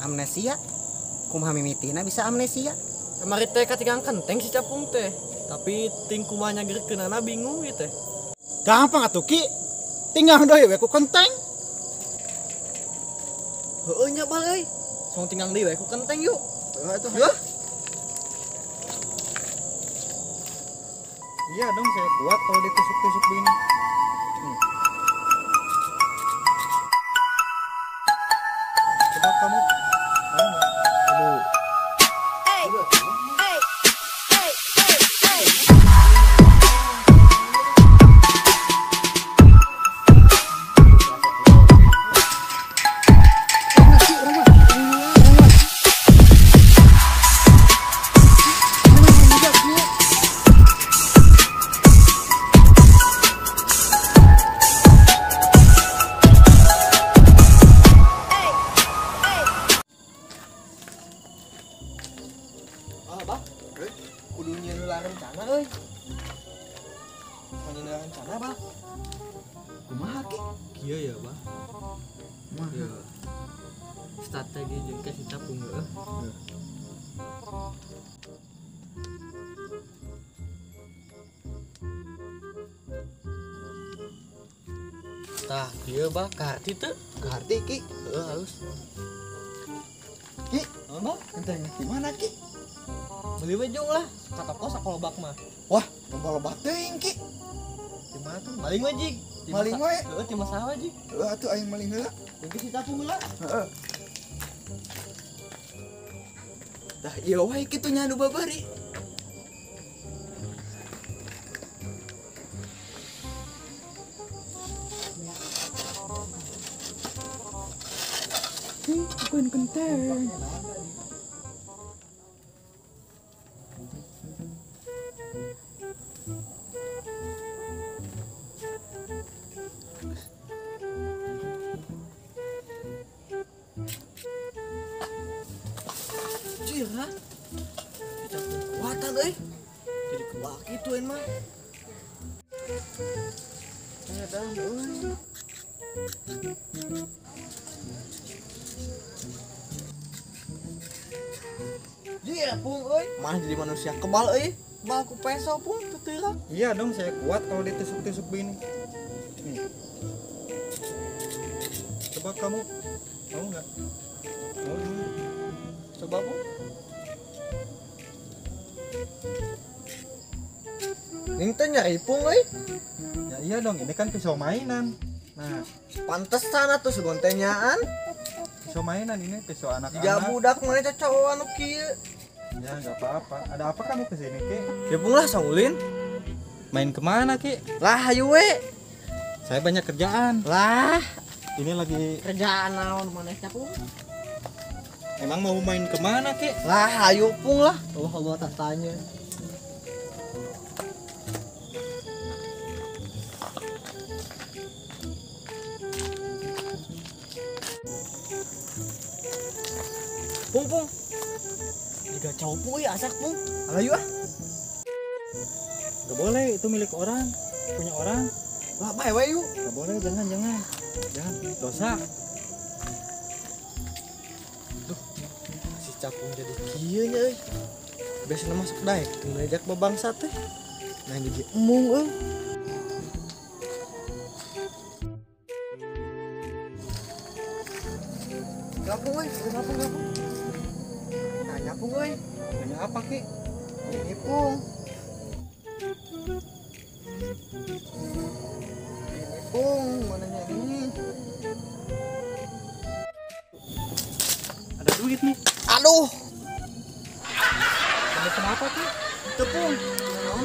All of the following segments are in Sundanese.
Amnesia. Kumaha mimitina bisa amnesia? Kamari teh katinggang kenteng si Capung teh. Tapi ting kumaha nyagerkeunana bingung ieu teh. Gampang atuh Ki. Tinggal deui we ku kenteng. Heueuh nya bal euy. Song tinggal deui we ku kenteng yuk. Heueuh atuh. Yeuh. Iya dong, saya kuat kalau ditusuk-tusuk begini. Coba kamu mau nggak? Aduh. Abah, kudu nyieun heula rencana euy. Nyieun rencana, Bah. Kumaha Ki? Kieu ya, Bah. Kumaha? Strategi jeung ke si Capung heueuh. Tah, kieu Bah, kaharti teu? Kaharti Ki. Heueuh halus. Ki, naon Bah? Kenteng di mana Ki? Beli we jung lah, ka toko sakolobak mah. Wah, loba-loba teuing Ki. Di mana tuh? Maling we jig. Maling we? Heeh, ti masalah we jig. Heueuh atuh aing maling heula. Jeung si Capung heula. Heeh. Tah ieu wae kitu nya nu babari. Bukan kenteng. Jir, ha? Kuatan euy. Jadi kuat kitu euy mah. Edan euy. Jir, pung euy. Mah jadi manusia kebal euy. Bal ku peso pung teu teurak. Iya dong, saya kuat kalau ditusuk-tusuk begini. Nih. Coba kamu mau nggak? Mau dulu. Coba pung. Ini teh nyari pung euy. Ya iya dong, ini kan pisau mainan. Nah, pantesan atuh segontenyaan. Pisau mainan ini pisau anak-anak. Jika budak mana cocok anu kieu. Ya nggak apa-apa. Ada apa kamu kesini Ki? Ya pung lah sangulin. Main kemana Ki? Lah ayo we. Saya banyak kerjaan. Lah, ini lagi kerjaan naon maneh pung? Emang mau main kemana Ki? Lah ayo pung lah. Allah Allah tak tanya. Pung pung. Jika cowok pung ya asak pung. Ayo ah. Gak boleh, itu milik orang, punya orang. Lah bae we yuk. Gak boleh, jangan jangan. Jangan, dosa. Duh, si Capung jadi kieu nya euy. Biasana masuk daek teu ngajak babangsa teh. Nah jadi emung euy. Gapung euy, gapung gapung. Nanya pung euy. Nanya apa Ki? Ini pung. Ini pung, mananya ini. Ada duit nih. Aduh. Kamu kenapa Ki? Itu pung. Naon?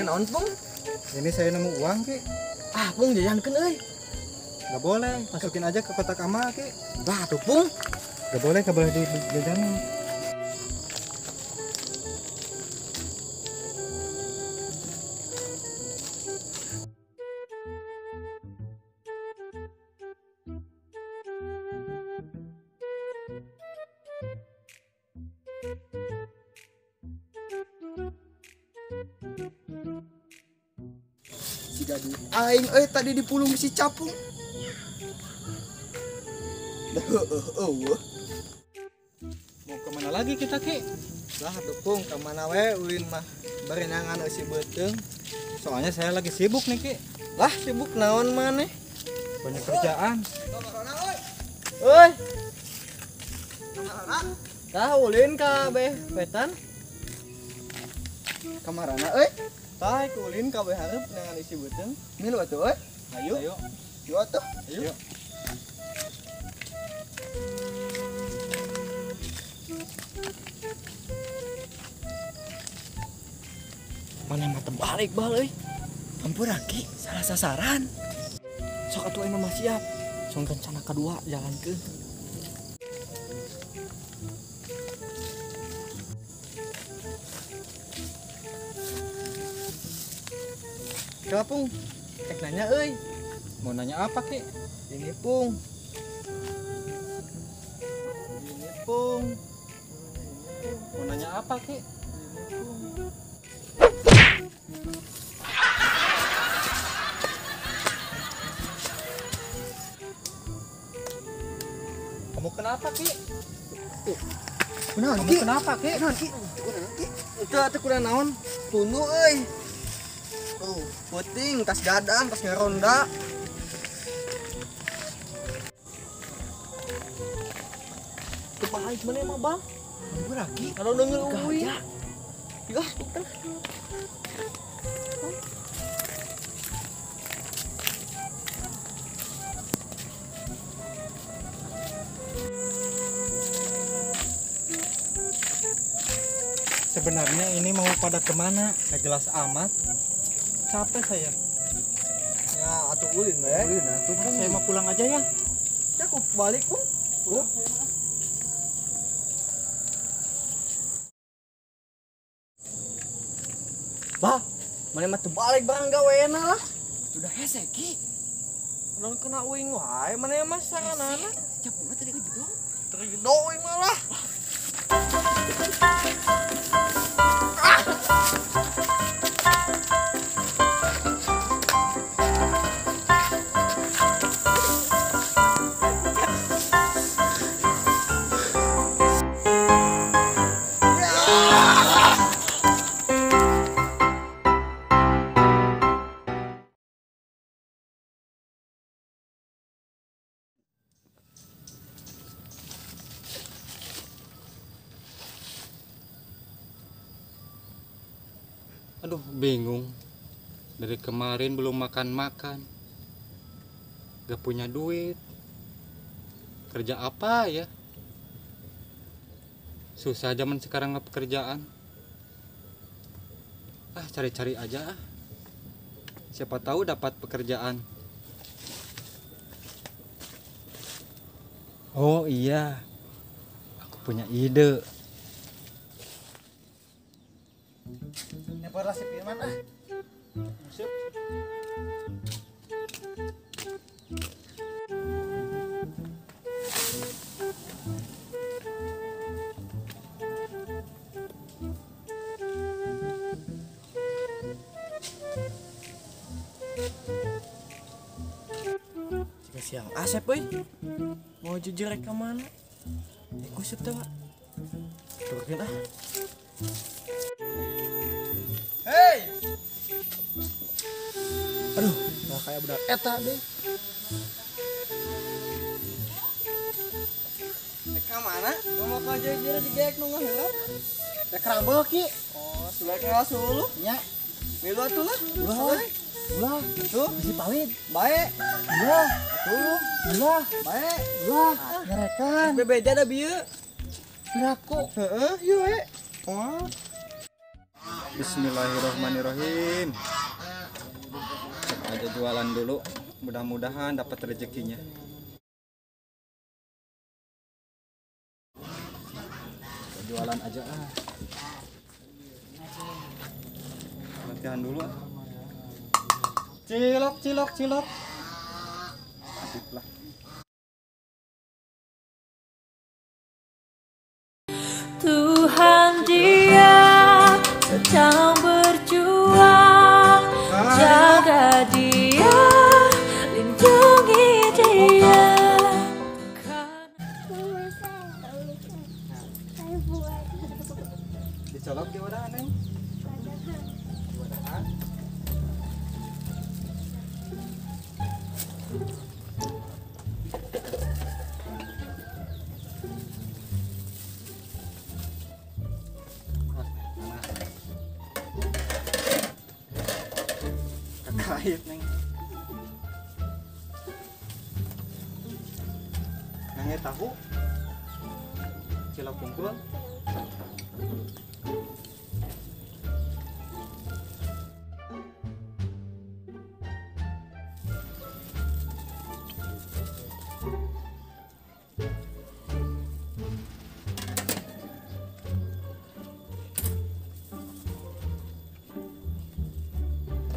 Naon pung? Ini saya nemu uang Ki. Ah pung jajankeun euy. Gak boleh, masukin aja ke kotak amal Ki. Lah tuh pung. Gak boleh dijajanin. Si gaduh aing euy tadi dipulung si Capung. Heueuh. Mau kemana lagi kita, Ki? Lah dukung kemana we ulin mah berenangan eusi beuteung. Soalnya saya lagi sibuk nih, Ki. Lah sibuk naon maneh? Banyak kerjaan. Euy. Tah ulin kabeh wetan. Kamarana euy? Tah ulin kabeh hareup dengan isi beuteung. Milu atuh euy. Ayo. Ayo. Yuk atuh. Ayo. Mana mah terbalik bal euy. Ampura Ki, salah sasaran. Sok atuh ayeuna mah siap. Sok rencana kedua jalankeun. Kela Pung, cek nanya euy. Mau nanya apa, Ki? Ini Pung. Ini Pung. Mau nanya apa, Ki? Ini Pung. Kamu kenapa, Ki? Kunaon, Kamu Ki? kenapa, Ki? Kunaon, Ki? Kunaon, Ki? Itu atuh kurang naon? Tunu euy. Tuh, puting, tas gadang, tas ngaronda. Teu baik mana mah, Bang? Ampura Ki. Kalau denger euy. Ya, teh. Sebenarnya ini mau pada kemana? Gak jelas amat. Capek saya. Ya, atuh ulin we. Ulin atuh Pung. Saya mau pulang aja ya. Ya, aku balik, Pung. Pulang. Bah, mana mah terbalik barang gaweana lah. Sudah hese Ki. Non kena uing wae, mana mah saranana. Capuna tadi kejedong. Terjedong uing malah. Aduh, bingung. Dari kemarin belum makan-makan. Gak punya duit. Kerja apa ya? Susah zaman sekarang nggak pekerjaan. Ah, cari-cari aja ah. Siapa tahu dapat pekerjaan. Oh iya, aku punya ide. Nyebar lah si Firman ah. Sip. Jika siang Asep euy. Mau jujur rek ka mana? Iku sep teh, Pak. Turunin ah. Hey. Aduh, nggak kayak budak eta deh. Rek ka mana? Mau ka jujur digeek nu ngaheureup. Rek rambel Ki. Oh, sudah suluh. Nya. Milu atuh lah. Ulah. Ulah. Tuh, Bisi pawit. bae. Ulah. Tuh, Ulah. bae. Ulah. Ngerekan. Bebeja da bieu. Piraku. Heeh, yeuh we. Oh. Bismillahirrahmanirrahim. Cek aja jualan dulu, mudah-mudahan dapat rezekinya. Jualan aja ah. Latihan dulu ah. Cilok, cilok, cilok. Asik lah. Tuhan dia sedang berjuang, jaga dia, lindungi dia. Dicolok di wadahan, Neng? Di wadahan. Kakait, Neng. Nangge tahu, cilok bungkul.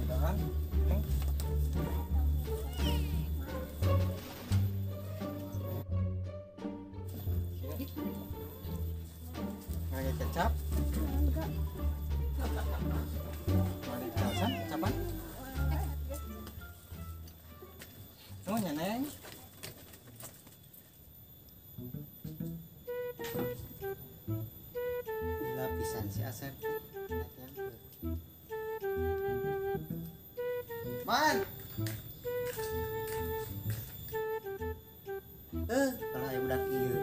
Udahan, Neng. Ngangge kecap? Enggak. Mari kecapan, kecapan. Nuhun ya, Neng. Gila pisan si Asep. Man. Kalau aya budak ieu.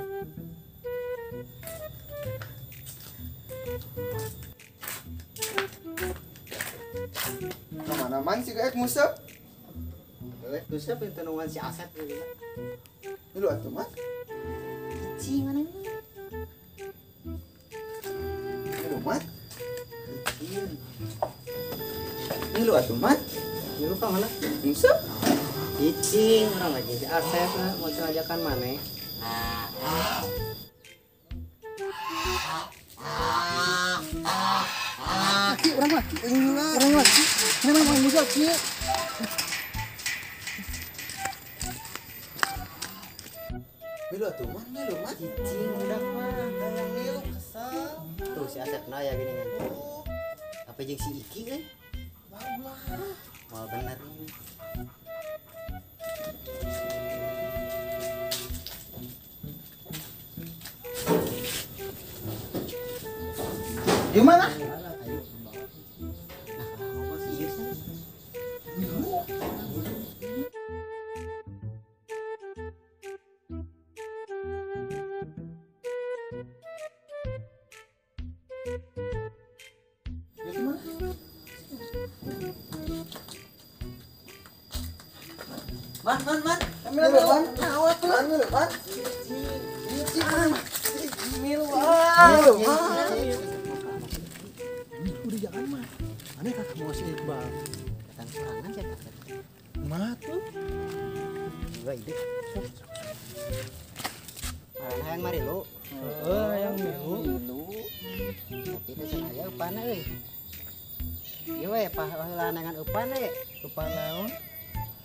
Kemana man si kayak musep? Musep itu nungguan si Asep gitu. Lu atuh man. Cicing mana ini? Lu man. Cicing. Lu atuh man. Lu ka mana? Musep. Cicing orang lagi si Asep mau ajakan mana? Ki orang laki, orang laki. Memang mau musep ki. Milu atuh man, milu man. Cicing udah mah. Hayang milu kesel. Tuh si Asep na ya gini kan. Apa jeung si Iki euy? Ulah. Mal bener ini. Di mana? Ayo. Nah, apa sih ieu sih? Di mana? Man, man, man. Milu, man. Man, milu, man. Milu, Milu, man. Udah jangan mah. Aneh kakak mau si Iqbal. Datang sorangan sih kakak. Mah tuh. Dua ide. Malah hayang mari lu. Heeh, hayang milu. Milu. Tapi teh cenah aya upana euy. Ieu we paheula nangan upana we. Upan naon?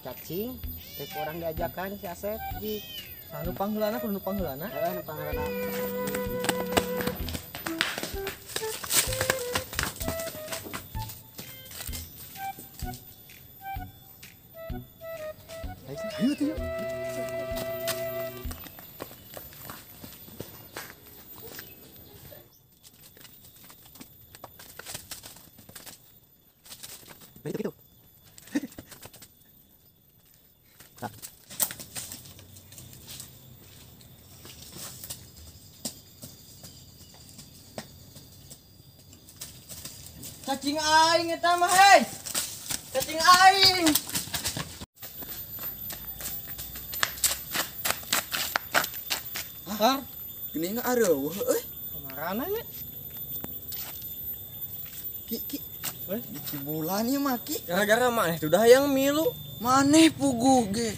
Cacing. Teh orang diajakan si Asep di Anu pangheulana kudu nu pangheulana. Heeh, nu pangheulana. Ayo tuh. Begitu gitu. Nah. Cacing aing eta mah, hei. Cacing aing. Hah? Gini nggak areuh euy. Kamarana nya? Ki ki. Euy, di cibulan ieu mah ki. Gara-gara maneh tuh dah hayang milu. Maneh puguh ge.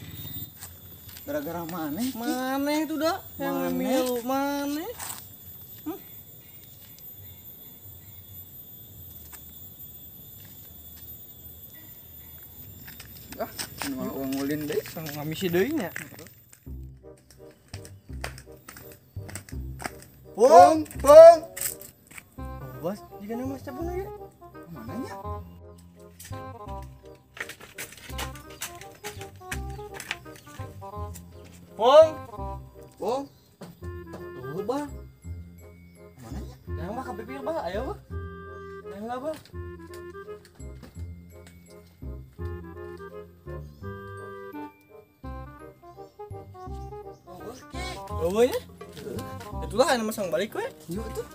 Gara-gara maneh ki. Maneh tuh dah hayang milu, maneh. Ah, nu uang ulin deui, ngamisi deui nya. Pung, pung. Bos, jika nama siapa lagi? Mananya? Pung, pung. Bah. Mana nya? Yang mah ka pipir, Bah, ayo bah. Yang lah, Bah. Oh, Ki. Oh, nya. Itulah anu masang balik we. Yuk tuh.